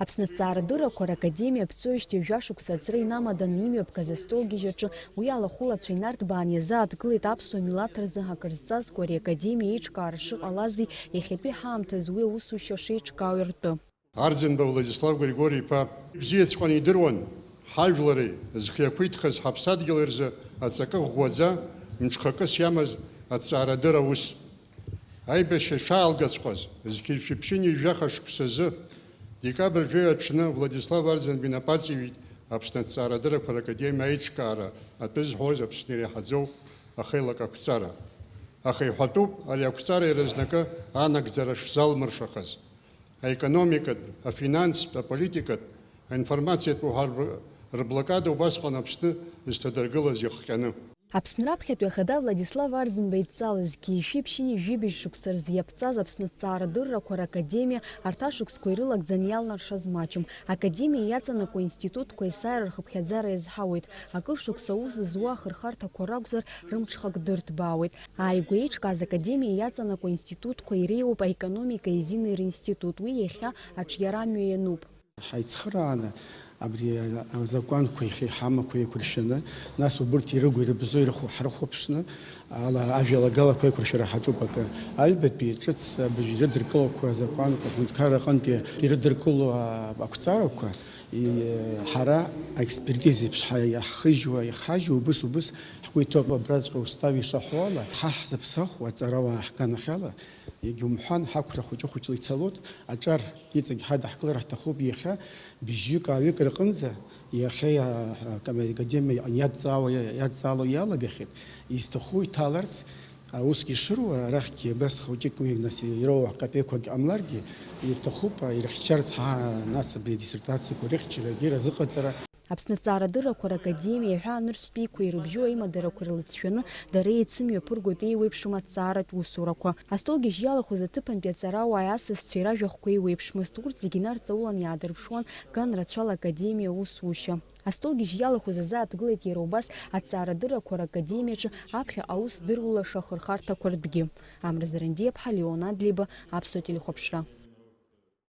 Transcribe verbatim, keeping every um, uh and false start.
Аԥсны аҭҵаарадыррақәа ракадемиа аԥҵәоижьҭеи жәа шықәса аҵра инамаданы имҩаԥгаз астолгьежь аҿы уи алахәылацәа инарҭбаан иазааҭгылеит аԥсуа милаҭ рзы акыр зҵазкуа ари академиа еиҿкаара шыҟалази иахьатәи ҳаамҭазы уи аусушьа шеиҿкаауеи ртәы. Арӡынба Владислав Григори-иԥа ибзиаҵәҟьаны идыруан ҳажәлари зхы иақәиҭхаз ҳаԥсадгьыли рзы аҵакы ӷәӷәаӡа, мҽхакыс иамаз аҭҵаарадырра аус. Аибашьра ишаалгаҵәҟьаз, зқьи жәшәи ԥшьынҩажәи жәаха шықәсазы, декабр жәаҩа аҽны Владислав Арӡынба инапы аҵаҩит Аԥсны аҭҵаарадыррақәа ракадемиа аиҿкаара атәы зҳәоз Аԥсны иреиҳаӡоу ахеилак ақәҵара. Аха иҳәатәуп, ари ақәҵара иаразнакы анагӡара шзалмыршахаз. Аекономикатә, афинанстә, аполитикатә, аинформациатә уҳәа рб-, рблокада убасҟан Аԥсны зҭадыргылаз иахҟьаны. Аԥсны раԥхьатәи ахада Владислав Арӡынба идҵала зқьи жәшәи ԥшьынҩажәи жәибжь шықәса рзы иаԥҵаз Аԥсны аҭҵаарадыррақәа ракадемиа арҭ ашықәсқәа ирылагӡаны иалнаршаз маҷым. Академиа иаҵанакуа институтқәа есааира рхыԥхьаӡара иазҳауеит. Акыр шықәса аус зуа ахырхарҭақәа ракәзар, рымҽхак дырҭбаауеит. Ааигәа еиҿкааз академиа иаҵанакуа институтқәа иреиуоуп аекономикеи азинеи ринститут, уи иахьа аҿиара амҩа иануп. Ҳаицхырааны абри азакәанқәа иахьа иҳамақәа еиқәыршәаны, нас убырҭ ирыгу ирыбзоу ирыху ҳрыхәаԥшны, ала ажәалагалақәа еиқәыршәара ҳаҿуп акы. Аҩбатәи ҿыц абыржә ирыдыркылақәа азакәанқәа, аҳәынҭқарра аҟынтәи ирыдыркыло а-, ақәҵарақәа, и-, ҳара аекспертиза еиԥш ҳа-, иаҳхыжьуа, иҳхажьуа убыс-убыс ҳгәы иҭоуп. Абраҵәҟьа устав ишаҳәо ала, ҳа ҳзыԥсахуа аҵарауаа ҳганахьала, егьа умҳәан, ҳақәра хәыҷы-хәыҷла ицалоит, аҿар иҵегь ҳадаҳкылар ҳҭахуп. Иахьа бжьҩык-ааҩык рҟынӡа, иахьа иа-, академиа иадҵаауа, иадҵаало иалагахьеит, изҭаху иҭаларц, а, усгьы ишыруа, арахьгьы абас хәыҷык уи нас ироуа капеиқәак ҟамларгьы, ирҭахуп, а, ирыхьчарц ҳа, нас абри адиссертациақәа рыхьчарагьы разыҟаҵара. Аԥсны аҭҵаарадыррақәа ракадемиа иаҳәа анырцәтәиқәа ирыбжьоу аимадарақәа ирлыҵшәаны дара еицымҩаԥыргоит еиуеиԥшым аҭҵааратә усурақәа. Астолгьежь иалахәыз аҭыԥантәи аҵарауааи асасцәеи ражәахәқәа еиуеиԥшмызт, урҭ зегьы нарҵаулан иаадырԥшуан ган рацәала академиа аусушьа. Астолгьежь иалахәыз азааҭгылеит иара убас аҭҵаарадыррақәа ракадемиаҿы аԥхьа аус здыруа лаша ахырхарҭақәа ртәгьы. Амра Зарандиаԥҳа, Леон Адлеиба, Аԥсуа телехәаԥшра.